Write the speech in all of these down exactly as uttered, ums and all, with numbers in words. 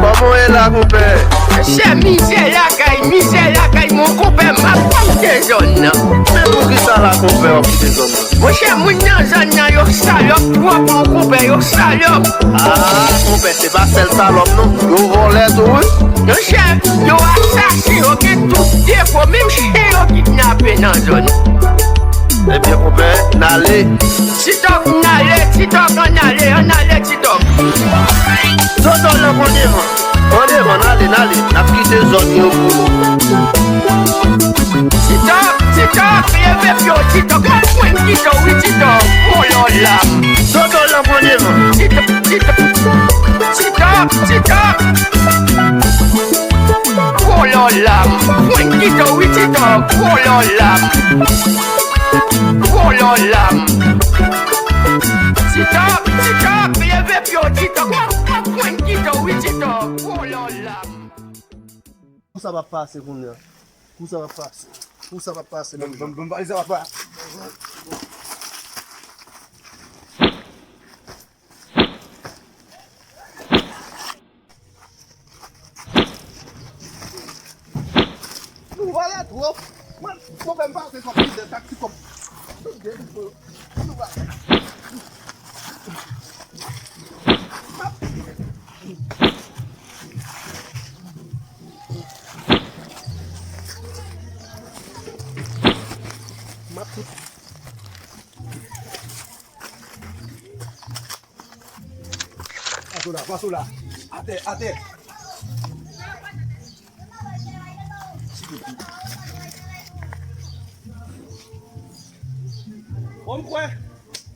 Kòman w ye la, konpè? Monchè, mizè lakay, mizè lakay, mon konpè, m ap kite zòn nan. Men poukisa la, konpè, w ap kite zòn nan? Monchè, moun nan zòn nan, yo salòp twòp, mon konpè, yo salòp. Ah, konpè, se pa sèl salòp, non. Yo vòlè tou, wi. Monchè, yo asasen, yo gen tout defo, menm chen yo kidnape nan zòn. Ebyen, konpè, n ale. Ti Tòk, n ale, Ti Tòk, ann ale, ann ale, Ti Tòk. Toto, lòk an devan. An devan, n ale, n ale. N ap kite zòn yo pou nou. Ti Tòk, Ti Tòk, leve pye w, Ti Tòk. Mwen pwen Ti Tòk, wi, Ti Tòk. Oh là là. Toto, lòk an devan. Ti Tòk, Ti Tòk, Ti Tòk, Ti Tòk. Oh là là. Mwen Ti Tòk, wi, Ti Tòk. Oh là là. Oh là là. Ti Tòk, Ti Tòk, leve pye w, Ti Tòk. Mwen Ti Tòk, wi, Ti Tòk. Oh là là. Kou sa p ap pase kounye a. Kou sa p ap pase. Kou sa p ap pase menm jan. Ban m valiz sa, papa. Nou vòlè twòp. Mwen, mwen fè m pase kòb ki dèt ak ti kòb. Nou vòlè. M ap tout. Pase w la, pase w la. Atè, atè. Bon, m kwè,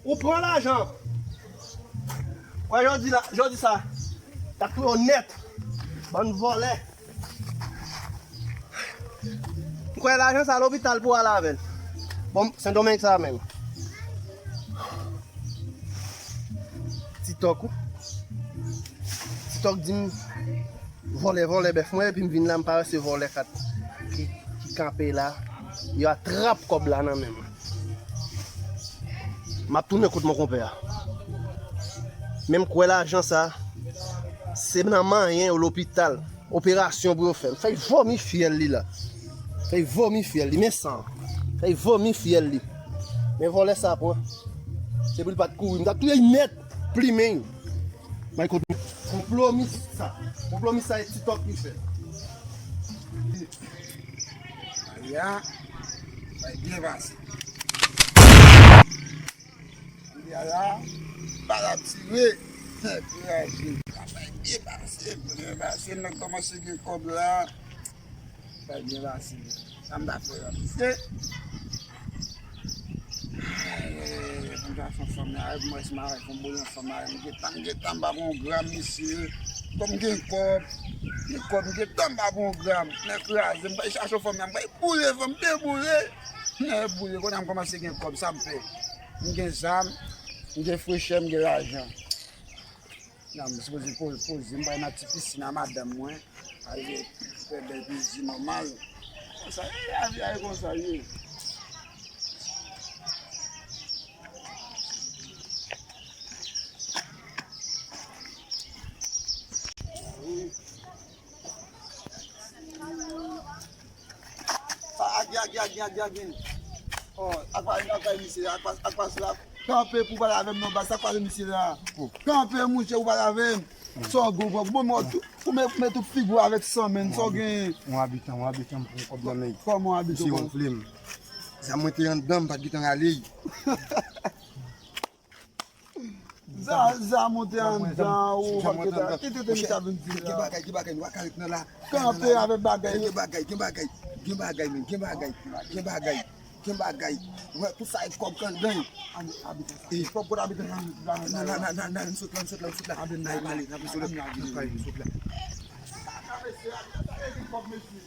ou pran lajan. Kwè jodi la, jodi sa, t ap touye w nèt. Bann vòlè. M kwè lajan sa lopital pou al avè l. Bon, Sendomeng sa menm. Ti Tòk ou. Ti Tòk di m vòlè, vòlè bèf mwen, epi m vin la, m pa wè se vòlè kat ki, ki kanpe la. Yo atrap kòb la nan men m. M ap tounen kot mon konpè a. Men m kwè lajan sa, se nan manyen yo lopital. Operasyon pou yo fè. Fè y vomi fyèl li la. Fè y vomi fyèl li. Men san. Fè y vomi fyèl li. Men vòlè sa pran. Se pou l pa t kouri. M t ap touye l nèt. Plimen. Bay kote. Konplomis sa. Konplomis sa e Ti Tòk li fè. Aya. Bay byen pase. Kounye a la, bal ap tire. Kouraje. Sa bay byen pase, byen pase. Nèg kòmanse gen kòb la. Bay byen pase. Sa m ta fè la, mesye. Ay, ay, ay, pou m ta fè fanm nan, mwen si m ta fè yon bouyon fanm nan, m gentan, m gentan, m pa pran yon gram, mesye. Kòm m gen kòb, gen kòb, m gentan, m pa pran yon gram. Nèg kraze, m bay chache fanm nan, m bay boule fanm, deboule. Nèg boule, kounye a m kòmanse gen kòb, sa m fè? M gen zam, m gen frechè, m gen lajan. Nan, m sipoze po-, poze, m pral nan ti pisin a madanm mwen. Al fè bèl plezi nòmal. Konsa, e, lavi a e konsa l ye. Agi, agi, agi, agi, agi. Oh, ak pa, ak pa misye, ak pa, ak pa sou la. Kanpe pou pale avè m non, baz, sa k pase misye la? Kanpe, monchè, pou pale avè m. Sa w gwo, gwo, bon, mwen, tou, pou mwen, pou mwen tout figi w avèk san, menn, sa w gen? Yon abitan, yon abitan m pran kòb nan men. Kòman yon abitan? Misye wonfle m. Zam mwen te anndan, m pa t gentan rale. Za, za monte anndan, ou pa t gentan. Kite te misye ap vin di la. Gen bagay, gen bagay, nou pa ka ret nan la. Kanpe avèk bagay. Gen bagay, gen bagay, gen bagay, men, gen bagay, gen bagay, gen bagay. Wè, pou sa e kòb k anndan. Kòb kot abitan sa? Nan, nan, nan, nan, nan, m sot la, m sot la, m sot la. N al pale, n ap sot la, n ap pale, m sot la. Kòb mesye.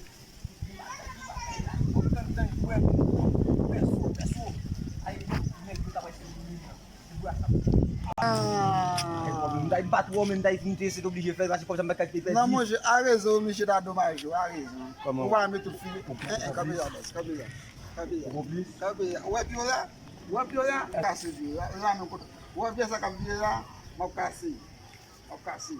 Ah. M ta bat wè, men m ta fin te se oblije fè, paske kòb sa m pa ka kite pèdi. Non, monchè, a rezon, misye ta domaje w, a rezon. Kòman? Ou pa met tout fini. En, en, kanpe la, baz, kanpe la. Kanpe la. Ou konplis? Kanpe la. Ou wè pye w la? Ou wè pye w la? Kase pye w la. La menm kote. Ou wè pye sa k ap vire la? M ap kase. M ap kase.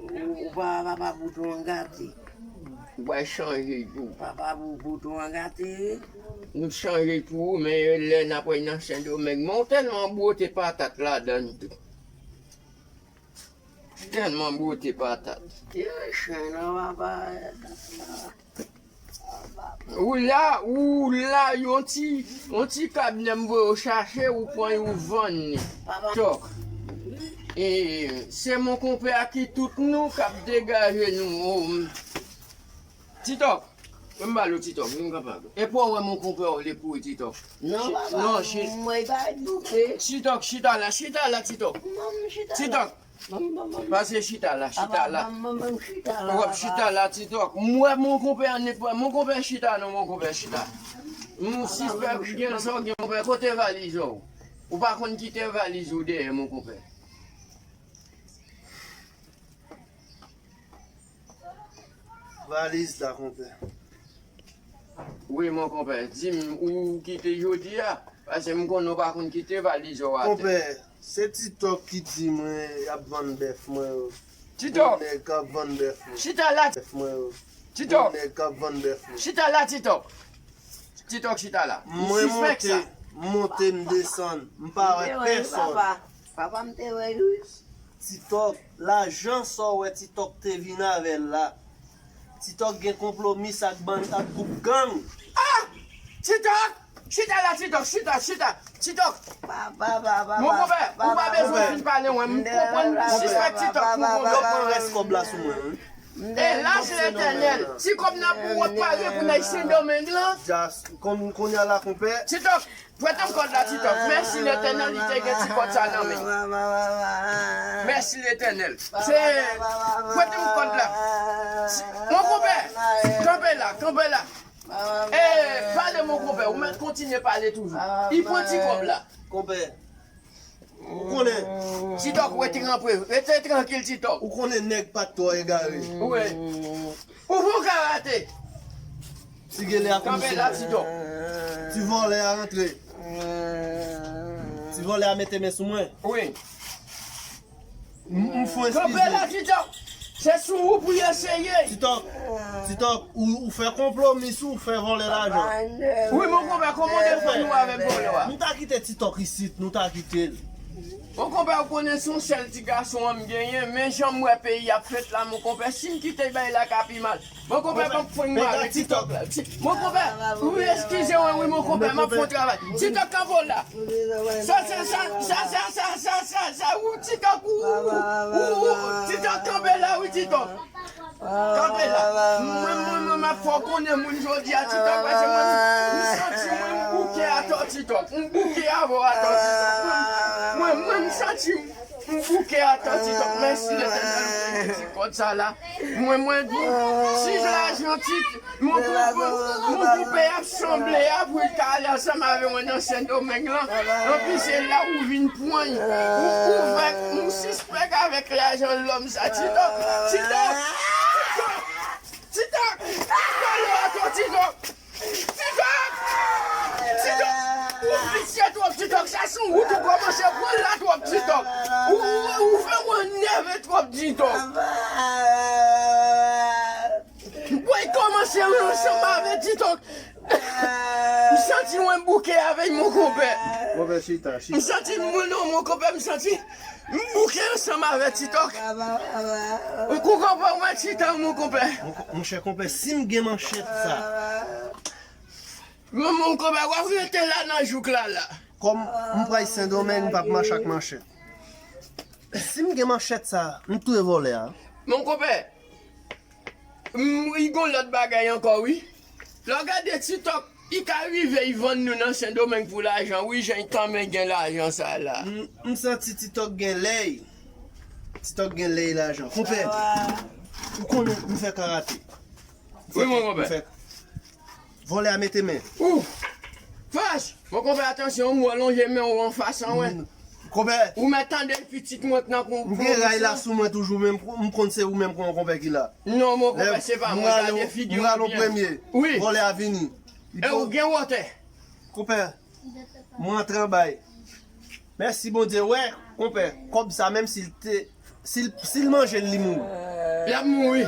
Ou pa papa bouton an gate. Ou pral chanje tou. Papa bou-, bouton an gate. Nou chanje tou, men lè n ap wè nan Sendomeng, men ou tèlman bwote patat ladan l tou. Tèlman bwote patat. Yo, chen nan papa. Ou la, ou la, yon ti, yon ti kabnè m voye w chache, ou pran, ou vann li. Tòk. E, se mon konpè a ki tout nou k ap degaje nou. O, m, Ti Tòk, m ba l ou Ti Tòk, nou kapab. E pou w wè mon konpè w le kouri Ti Tòk. Non, papa, non, mwen pa double. Ti Tòk, chita la, chita la, Ti Tòk. Ti Tòk. Pase chita la, chita la. Wap chita la, Ti Tòk. M wè mon konpè an nèt, mon konpè chita non, mon konpè chita. M sispèk gen sa w gen, konpè. Kote valiz ou? Ou pa konn kite valiz ou dèyè, mon konpè. Valiz la, konpè. Wi, mon konpè. Di m, ou kite jodi a? Paske m konnen ou pa konn kite valiz ou atè. Konpè, se Ti Tòk ki di mwen y ap vann bèf mwen yo. Ti Tòk! Nèg k ap vann bèf mwen. Chita la! Bèf mwen yo. Ti Tòk! Nèg k ap vann bèf mwen. Chita la, Ti Tòk! Ti Tòk, chita la. M monte, m monte, m desann. M pa wè pèsòn. Papa, papa, m te wè Louis. Ti Tòk, lajan sa w wè Ti Tòk te vin avè l la. Ti Tòk gen konpwomis ak bann, ak gwoup gang. Ah! Ti Tòk! Chita la, Ti Tòk, chita, chita. Ti Tòk! Papa, papa, mon konpè, ou pa bezwen fin pale, mwen. M konprann, m sispèk Ti Tòk pou konpè. Yo pran rès kòb la sou mwen, wi. Elas Letènèl, ti kòb nan pou w pare pou nèg Sendomeng lan. Jas, konn, kounye a la, konpè. Ti Tòk, prete m kòd la, Ti Tòk. Mèsi Letènèl, li te gen ti kòd sa nan men. Mèsi Letènèl. Se, prete m kòd la. Mon konpè, kanpe la, kanpe la. Eh, pale mon konpè, ou mèt kontinye pale toujou. Li pran ti kòb la. Konpè, ou konnen. Ti Tòk, rete ranpe, rete trankil, Ti Tòk. Ou konnen nèg pa t twò egare. Wi. Ou pran karate. Ti gele a kanpe la, Ti Tòk. Ti vòlè a rantre. Ti vòlè a mete men sou mwen. Wi. M, m fon eskize. Kanpe la, Ti Tòk. Se sou ou pou y eseye. Ti Tòk, Ti Tòk, ou, ou fè konplo, mi sou, ou fè vòlè lajan. Wi, mon konpè, kòman w defann ou avèk vòlè a? Nou ta kite Ti Tòk isit, nou ta kite l. Mon konpè, ou konnen se yon sèl ti gason an m genyen, men jan m wè peyi ap fèt la, mon konpè, si m kite bagay la ka pi mal. Mon konpè, m ap fon mare Ti Tòk la. Ti, mon konpè, wi, eskize mwen, wi, mon konpè, m ap fon travay. Ti Tòk, kanpe w la. Sa, sa, sa, sa, sa, ou Ti Tòk, ou, ou, ou, ou, Ti Tòk, kanpe la, wi, Ti Tòk. Kanpe la. Mwen, mwen, mwen, m ap fè w konnen moun jodi a, Ti Tòk, paske mwen, m santi mwen m bouke atò, Ti Tòk. M bouke avè w atò, Ti Tòk. Mwen, mwen, mwen, m santi m, m bouke atò, Ti Tòk. Mèsi Letènèl, ou te gen ti kòd sa la. Mwen, mwen, di, si lajan Ti, Mon konpè, mon konpè ap sanble a pou l ka ale ansanm avè mwen nan Sendomeng lan. Anpi se la ou vin pran. Ou, ou fè, ou sispèk avèk lajan lòm sa. Ti Tòk, Ti Tòk, Ti Tòk, Ti Tòk, pale atò, Ti Tòk. Ti Tòk, Ti Tòk, ou visye twòp, Ti Tòk. Sa se yon wout ou kòmanse pran la twòp, Ti Tòk. Ou, ou, ou fè mwen nève twòp, Ti Tòk. Bòy kòmanse ansanm avè Ti Tòk. M santi mwen bouke avè l, mon konpè. Konpè, chita, chita. M santi mwen, non, mon konpè, m santi m bouke ansanm avè Ti Tòk. Ou konprann mwen, chita, mon konpè. Mon, monchè, konpè, si m gen manchèt sa. Mon, mon konpè, w ap rete la nan jouk la, la. Kòm m pral Sendomeng, m p ap mache ak manchèt. Si m gen manchèt sa, m touye vòlè a. Mon konpè, M, li gon lòt bagay ankò, wi. Lè w gade Ti Tòk, li ka rive, li vann nou nan Sendomeng pou lajan, wi, jan li tanmen gen lajan sa la. M, m santi Ti Tòk gen lèy. Ti Tòk gen lèy lajan. Konpè, ou konnen m fè karate. Wi, mon konpè. M fè Vòlè a mete men. Ou! Fas! Mon konpè, atansyon, m wè w lonje men w anfas an, wè. Konpè. Ou mèt tande l pitit mwen k nan kon. M gen ray la sou mwen toujou, men m, m konn se ou menm kon konpè ki la. Non, mon konpè, se pa mwen, gade figi w byen. Wi. Vòlè a vini. E ou gen wòtè. Konpè, mwen antre anba. Mèsi Bondye, wè, konpè, kòb sa, menm si l te, si l, si l manje l, li mouri. L ap mouri.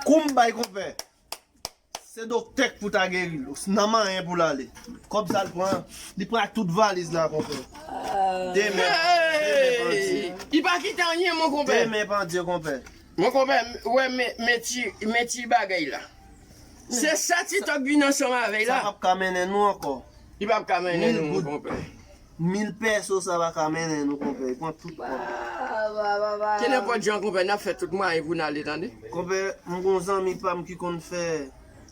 Kou m bay, konpè. Se doktè k pou ta geri l. Nan manyen pou l ale. Kòb sa l pran, li pran ak tout valiz la, konpè. Demen, demen pandye. Li pa kite anyen, mon konpè. Demen pandye, konpè. Mon konpè, wè, men, men ti, men ti bagay la. Se sa Ti Tòk vin ansanm avè l la. Sa p ap ka mennen nou ankò. Li p ap ka mennen nou, mon konpè. Mil pèso sa pa ka mennen nou, konpè. Li pran tout kòb. Kenenpòt jan, konpè, n ap fè tout mwayen pou n ale, tande. Konpè, m gon zanmi pa m ki konn fè,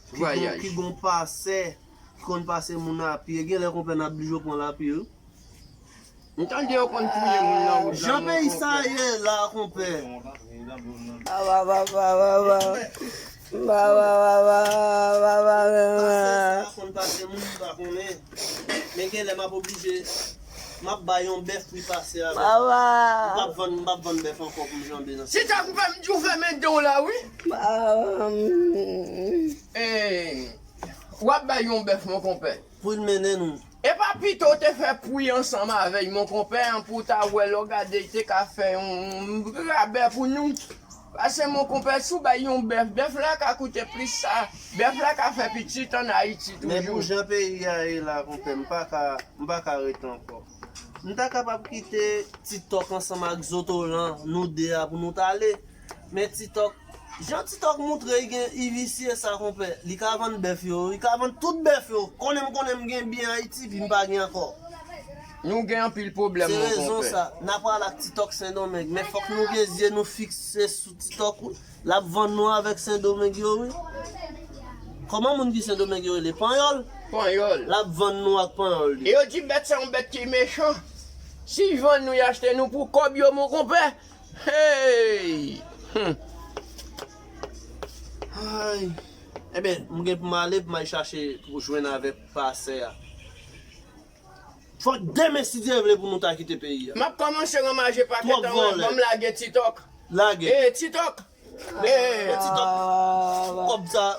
ki gon, ki gon pasè, ki konn pase moun a pye. Genlè, konpè, n ap blije pran l a pye, wi. M tande yo konn touye moun nan wout la. Jan peyi sa ye la, konpè. Pase a konn pase moun m pa konnen. Men genlè m ap oblije, m ap bay yon bèf pri pase a. M p ap vann, m p ap vann bèf ankò pou m janbe nan. Si ta koupe m di w fèmen dan w la, wi. Eh, w ap bay yon bèf, mon konpè. Pou l mennen nou. E pa pito w te fè pri ansanm avè l, mon konpè, an, pou w ta wè lè w gade l te ka fè yon, yon rabè pou nou. Paske, mon konpè, si w bay yon bèf, bèf la ka koute plis sa. Bèf la ka fè pitit ann Ayiti toujou. Men pou jan peyi a ye la, konpè, m pa ka, m pa ka rete ankò. M ta kapab kite Ti Tòk ansanm ak Zotolan, nou de a pou nou t ale. Men Ti Tòk, jan Ti Tòk moutre li gen, li visye sa, konpè. Li ka vann bèf yo, li ka vann tout bèf yo. Konnen m konnen m gen byen Ayiti, epi m pa gen ankò. Nou gen anpil pwoblèm, mon konpè. Se rezon sa, n ap pral ak Ti Tòk Sendomeng, men fòk nou gen zye nou fikse sou Ti Tòk, wi. L ap vann nou avèk Sendomeng yo, wi. Kòman moun ki Sendomeng yo rele? Panyòl? Panyòl. L ap vann nou ak panyòl li. E yo di bèt sa yon bèt ki mechan. Si y vann nou, y achte nou pou kòb yo, mon konpè. Hey! Hmm. Ay. Ebyen, m gen pou m ale, pou m al chache, pou jwenn avèk pasè a. Fòk demen, si Dye vle, pou nou ta kite peyi a. M ap kòmanse ranmaje pakèt an, ban m lage Ti Tòk. Lage. Eh, Ti Tòk. Eh. Ti Tòk. Kòb sa.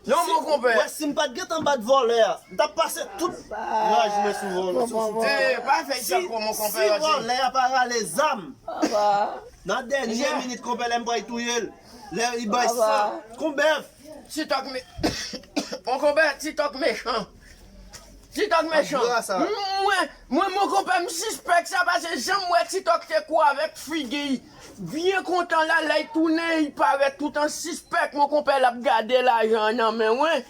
Non, mon konpè. Wè, si m pa t gentan bat vòlè a, m t ap pase tout raj mwen sou vòlè, sou fouti. Eh, pa fè sa ankò, mon konpè. Si vòlè a pa rale zam, nan dènye minit, konpè, lè m pral touye l, lè li bay sa, kon bèf. Ti Tòk me-, mon konpè, Ti Tòk mechan. Ti Tòk mechan. Mwen, mwen, mon konpè, m sispèk sa, paske jan m wè Ti Tòk te kou avèk figi l byen kontan la, lè l tounen, l parèt tout an sispèk, mon konpè, l ap gade lajan an nan men mwen.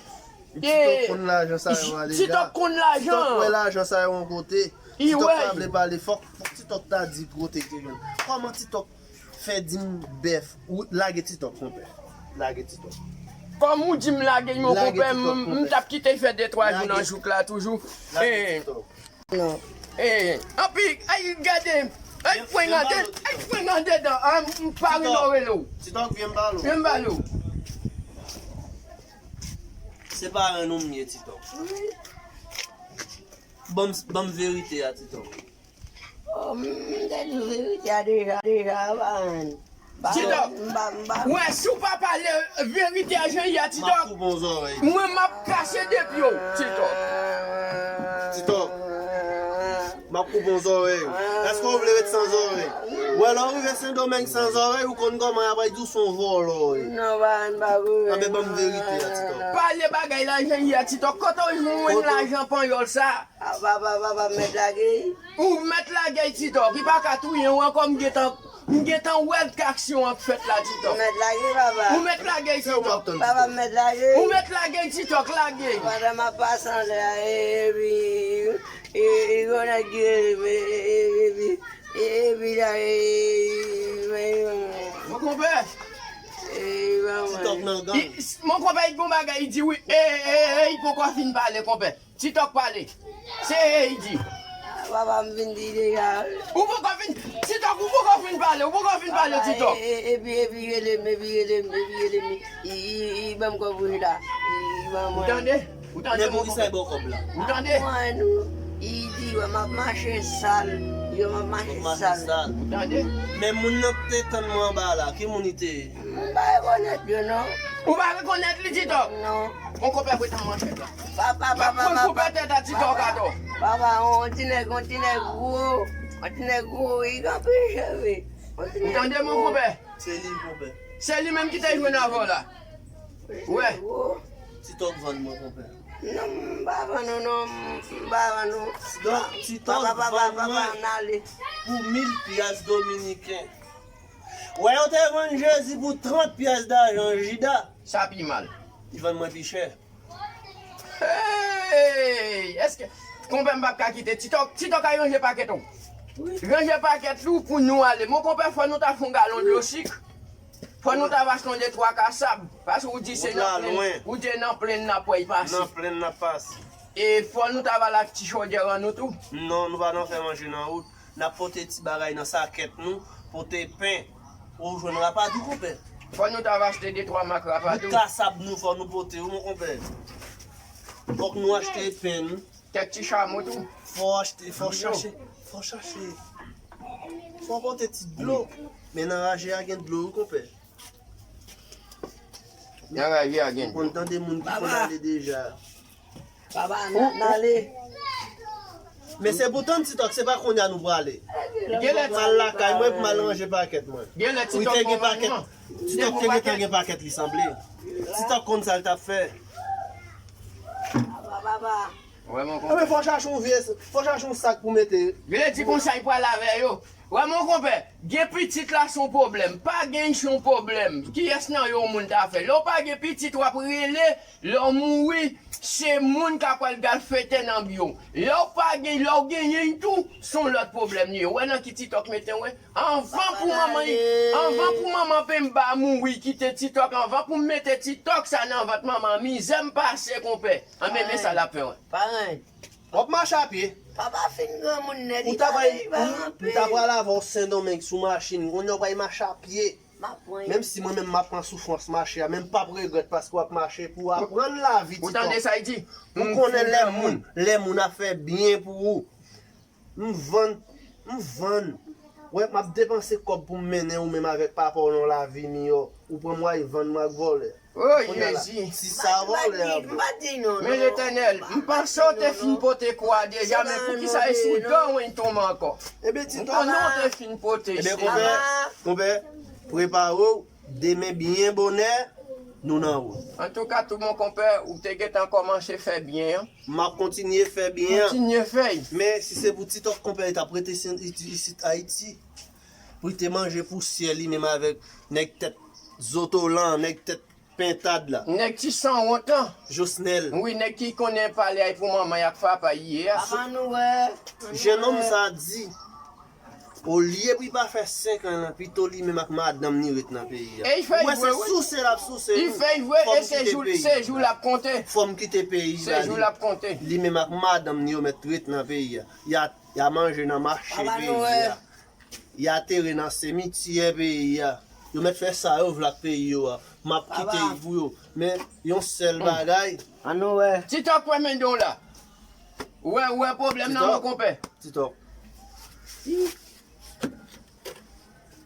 Ti Tòk konn lajan sa yo ale la. Ti Tòk konn lajan. Ti Tòk wè lajan sa yo yon kote. Ti Tòk pa vle pale, fòk, fòk Ti Tòk ta di kote l te jwenn. Kòman Ti Tòk fè di m bèf, ou lage Ti Tòk, konpè. Lage Ti Tòk. Kòm ou di m lage l, mon konpè, m, m t ap kite l fè de twa jou nan jouk la toujou. Lage Ti Tòk. Non. Eh, anpi, ay, gade, ay, pwen andedan, ay, pwen andedan, ah, m pa rele w. Ti Tòk, vyen m pale w. Vyen m pale w. Se paran nou m ye, Ti Tòk. Ban m, ban m verite a, Ti Tòk. Oh, m te di w verite a deja, deja, pa anyen. Ti Tòk, wè, si w pa pale verite a jan l ye a, Ti Tòk, mwen m ap kache de pye w, Ti Tòk. Ti Tòk, m ap koupe w zòrèy ou. Èske w vle ret san zòrèy? Wè, lè w rive Sendomeng san zòrèy, ou konn kòman y ap di w se yon vòlò w ye. Non, pa, m pa vle. Anben, ban m verite a, Ti Tòk. Pale bagay la jan l ye a, Ti Tòk. Kote w jwenn lajan panyòl sa? Ah, papa, papa, m mèt lage l. Ou mèt lage l, Ti Tòk. Li pa ka touye w ankò, m gentan, m gentan wè l k aksyon an k fèt la, Ti Tòk. M mèt lage l, papa. Ou mèt lage l, Ti Tòk. Papa, m mèt lage l. Ou mèt lage l, Ti Tòk, lage l. Pandan m ap pase anlè a, epi, e, e, yon nèg ki rele m, e, e, e, epi, epi la, e, e, e, e, Mon konpè. E, papa. Ti Tòk nan gang. Mon konpè, li gon bagay, li di wi, e, e, e, li poko fin pale, konpè. Ti Tòk pale. Se e, e, e, di. Papa, m vin di deja. Ou poko fin, Ti Tòk, ou poko fin pale, ou poko fin pale, Ti Tòk. E, e, epi, epi rele m, epi rele m, epi rele m. I, i, i ban m kòb rouj la. I, i ban mwen. Ou tande? Ou tande, mon konpè? Ou tande? Mwen, nou, i di, wè, m ap mache sal. Yo, m ap mache sal. Ou tande? Men moun nan k te tann mwen anba la, ki moun li te ye? M pa rekonèt yo, non. Ou pa rekonèt li, Ti Tòk? Non. Mon konpè, prete m manchèt la. Papa, papa, papa. Mwen koupe tèt a Ti Tòk atò. Papa, on ti nèg, on ti nèg gwo. On ti nèg gwo, li gen anpil cheve. Ou tande, mon konpè? Se li, konpè. Se li menm ki te jwenn avè w la. Wè. Ti Tòk vann mwen, konpè. Non, m pa vann ou, non, m pa vann ou. Donk, Ti Tòk vann mwen pou mil pyas dominiken. Wè, yo te vann Jezi pou trant pyas dajan Jida. Sa pi mal. Li vann mwen pi chè. Hey! Èske, konpè, m p ap ka kite Ti Tòk, Ti Tòk ay ranje pakèt ou. Ranje pakèt ou pou nou ale. Mon konpè, fò nou ta fè yon galon dlo sik. Fò nou ta va achte yon de twa kasab. Paske ou di se nan plenn, ou di nan plenn n ap wè y pase. Nan plenn n ap pase. E fò nou ta va lave ti chodyè an nou tou. Non, nou pa nan fè manje nan wout. N ap pote ti bagay nan sakèt nou, pote pen. Ou jwenn rapadou, konpè. Fò nou ta va achte de twa mak rapadou. Bout kasab nou, fò nou pote, wi, mon konpè. Fòk nou achte pen nou. Kèk ti chamo tou. Fò achte, fò chache, fò chache. Fò pote ti dlo. Men nan raje a gen dlo, wi, konpè. Nan raje a gen dlo. Ou konn tande moun ki konn ale deja. Papa, n, n ale. Men se pou tann Ti Tòk, se pa kounye a nou prale. Genlè m al lakay mwen pou m al ranje pakèt mwen. Genlè Ti Tòk te gen pakèt. Ti Tòk te gentan gen pakèt li sanble. Ti Tòk konn sa l t ap fè. Papa, papa. Wè, mon konpè. Enben, fò chache yon vye, fò chache yon sak pou mete. Genlè di konsa, li pral avè yo. Wè, mon konpè, gen pitit la se yon pwoblèm. Pa gen se yon pwoblèm. Kiyès nan yo moun ta fè? Lè w pa gen pitit, w ap rele. Lè w mouri, se moun k ap pral gal fete nan byo. Lè w pa gen, lè w genyen tou, se yon lòt pwoblèm li ye. Wè nan ki TikTok mete w, wi. Anvan pou manman, anvan pou manman Pemba mouri, kite TikTok, anvan pou m mete TikTok sa nan vant manman, mizè m pase, konpè. Anben, men sa l ap fè, wi. Parèy. W ap mache a pye. Papa fin granmoun nèt, li pa, li pa ranpe. M ta pral avè w Sendomeng sou machin, kounye a w pral mache a pye. M ap pran. Menm si mwen menm m ap pran soufrans mache a, men m p ap regrèt paske w ap mache pou w aprann lavi, Tito. Ou tande sa y di? Ou konnen lè moun, lè moun ap fè byen pou ou. M vann, m vann. Wè, m ap depanse kòb pou m mennen ou menm avèk papa w nan lavi miyò. Ou pran m w al vann mwen ak vòlè. O Jezi! Si sa vòlè a vre. Men Letènèl, m panse w te fin pote kwa deja, men poukisa e sou do w w tonbe ankò? M konnen w te fin pote. Ebyen, konpè, konpè, prepare w, demen byen bonè, nou nan wout. Antouka, tou mon konpè, ou te gentan kòmanse fè byen an. M ap kontinye fè byen an. Kontinye fè l. Men si se pou TikTok, konpè, li t ap rete isit Ayiti. Pou li te manje pousyè li menm avèk nèg tèt zotolan, nèg tèt pentad la. Nèg ti sanwont lan. Josnèl. Wi, nèg ki konnen pale ay pou manman y ak papa y ye a. Papa nou wè. Jennonm sa di, olye pou li pa fè senk an lan, pito li menm ak madanm li ret nan peyi a. E li fè l vre, wi. Ou wè se souse l ap souse nou. Li fè l vre, e se jou, se jou l ap konte. Fò m kite peyi a. Se jou l ap konte. Li menm ak madanm li yo mèt ret nan peyi a. Y a, y a manje nan mache peyi a. Y a antere nan simityè peyi a. Yo mèt fè sa yo vle ak peyi yo a. M ap kite l pou yo. Men, yon sèl bagay. Ann nou wè. TikTok wè men don la. Ou wè, ou wè pwoblèm nan, mon konpè. TikTok.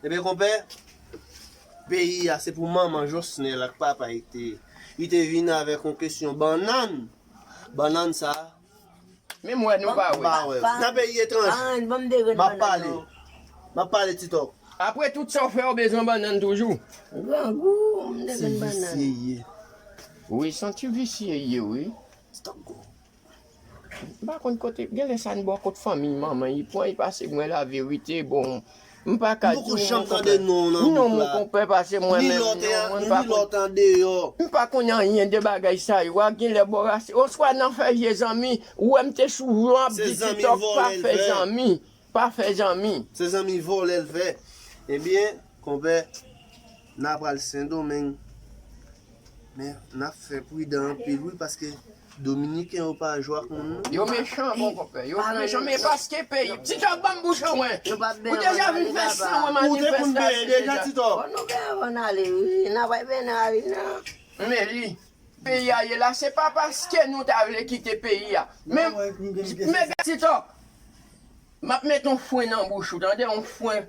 Ebyen, konpè, peyi a se pou manman Josnèl ak papa y te. Li te vin avèk yon kesyon bannann. Bannann sa a, Menm wè nou pa wè. M pa wè. Nan peyi etranje. M ap pale. M ap pale TikTok. Apre tout sa w fè, w bezwen bannann toujou. Grangou, m bezwen bannann. Wi, se yon ti visye l ye, wi. M pa konn kote, genlè sa n bò kot fanmi manman, li pran, li pase mwen laverite, bon. M pa ka di w, mon konpè. Non, mon konpè, pase mwen menm, non, mwen pa konn. M pa konn anyen de bagay sa yo. A genlè bò rasi, oswa nan fè vye zanmi, ou wè m te sou yon ap di TikTok, pa fè zanmi. Pa fè zanmi. Se zanmi vòlè l fè. Ebyen, konpè, n a pral Sendomeng. Men, n ap fè pridan anpil, wi, paske Dominiken yo pa jwe ak moun, non. Yo mechan, mon konpè. Yo mechan, men paske peyi. TikTok ban m bouch an mwen. Ou deja vin fè san mwen manifestasyon deja. Bon, nou gen anvan n ale, wi. N ap bay benen a ri, non. Men li, peyi a ye la, se pa paske nou ta vle kite peyi a. Men, men gad TikTok. M ap met yon fren nan bouch ou, tande? Yon fren.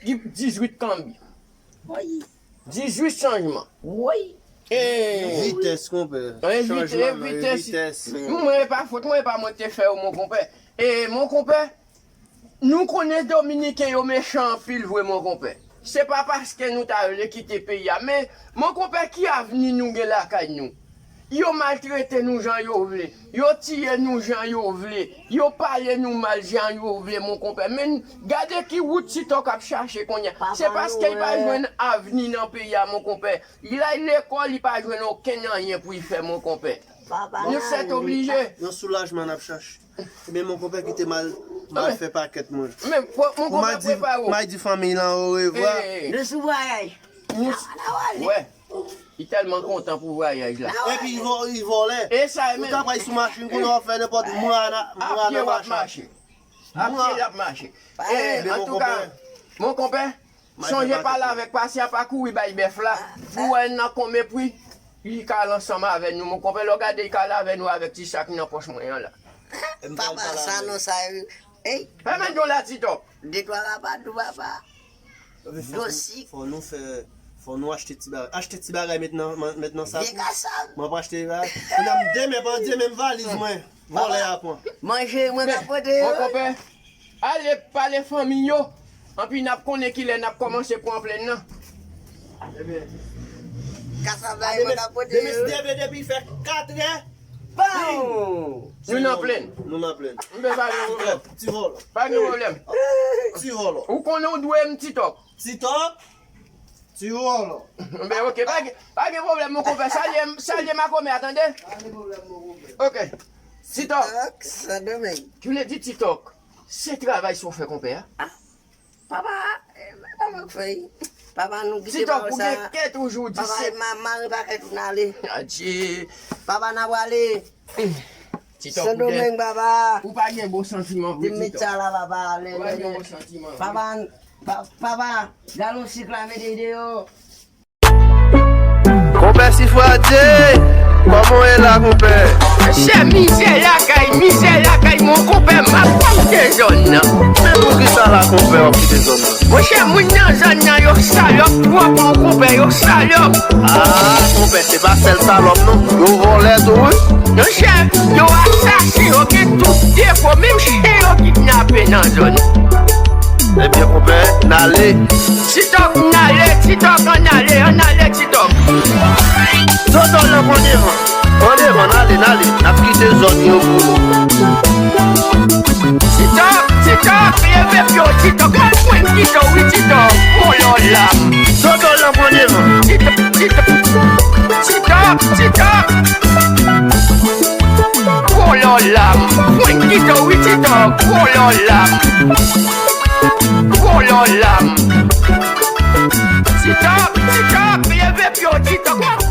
Dizuit kanbi. Woy. Dizuit chanjman. Woy. E vitès, konpè. Chanjman nan vitès. Mwen, e pa fòt mwen, e pa mwen ki te fè yo, mon konpè. E, mon konpè, nou konnen Dominiken yo mechan anpil vre, mon konpè. Se pa paske nou ta vle kite peyi a, men, mon konpè, ki avni nou gen lakay nou? Yo maltrete nou jan yo vle. Yo tiye nou jan yo vle. Yo pale nou mal jan yo vle, mon konpè. Men gade ki wout TikTok ap chache kounye a. Se paske l pa jwenn avni nan peyi a, mon konpè. Li al lekòl, li pa jwenn okenn anyen pou l fè, mon konpè. Nou sètoblije. Yon soulajman n ap chache. Ebyen, mon konpè kite m al, m al fè pakèt mwen. Men, mon konpè, prepare w. M al di fanmi lan orevwa. Nou sou vwayaj. Wè. Li tèlman kontan pou vwayaj la. Epi li vò-, li vòlè. E sa menm. Ou ta pral sou machin, kounye a w ap fè nenpòt mwa nan, mwa nan machin. A pye l ap mache. E, antouka, mon konpè, sonje pale avèk pasyan, pa kouri bay bèf la. Pou wè l nan konbyen pri, li ka al ansanm avè nou, mon konpè. Lè w gade, li ka al avè nou avèk ti sak nan pòch mwen an la. Papa, sa non sa yo. Ey. Fèmen do la, TikTok. De twa rapadou, papa. Dosik. Fò nou fè, fò nou achte ti bagay. Achte ti bagay, met nan, met nan sak. Vye kasab. Mwen pa achte bagay. Kounye a m demen, pandye menm valiz mwen. Vòlè a pran. Manje mwen ka pote yo. Mon konpè, ale pale fanmi yo. Anpi n ap konnen kilè n ap kòmanse pran plèn nan. Ebyen. Kasab la, mwen ka pote yo. Demen se demen depi fè katrè. Pow! Nou nan plenn. Nou nan plenn. M te pa gen pwoblèm. Ti vòlò. Pa gen pwoblèm. Ti vòlò. Ou konnen ou dwe m Ti Tòk. Ti Tòk? Ti vòlò. Ben, ok, pa gen, pa gen pwoblèm, mon konpè. Salye, salye makomè a, tande? Pa gen pwoblèm, mon konpè. Ok. Ti Tòk. Tòk, Sandomeng. Ki vle di Ti Tòk. Se travay sa w fè konpè a? Ah, papa, eh, papa, m fè. Papa, nou kite pawòl sa. Ti Tòk, ou gen kè toujou di se. Papa, ma-, mare pakèt ou n ale. Adje. Papa, n a prale. Ti Tòk, ou gen. Sandomeng, papa. Ou pa gen bon santiman vre, Ti Tòk. Di m met sa la, papa. Ou pa gen bon santiman vre. Papa, pa-, papa, galon sik la, mete deyò. Konpè Sifradye, kòman w ye la, konpè? Chè mizè lakay, mizè lakay, mon konpè, m ap kite zòn nan. Men poukisa la, konpè, w ap kite zòn nan? Monchè, moun nan zòn nan, yo salòp twòp, mon konpè, yo salòp. Ah, konpè, se pa sèl salòp, non. Yo vòlè tou, wi. Monchè, yo asasen, yo gen tout defo, menm chen yo kidnape nan zòn. Ebyen, konpè, n ale. Ti Tòk, n ale, Ti Tòk, ann ale, ann ale, Ti Tòk. Zozo nan pran devan. Pran devan, n ale, n ale. N ap kite zòn yo pou nou. Ti Tòk, Ti Tòk, leve pye w, Ti Tòk. M ap pran kite w, wi, Ti Tòk. Vòlò lam. Zozo nan pran devan. Ti Tòk, Ti Tòk. Ti Tòk, Ti Tòk. Vòlò lam. Pran kite w, wi, Ti Tòk. Vòlò lam. Vòlò lam. Ti Tòk, Ti Tòk, leve pye w, Ti Tòk.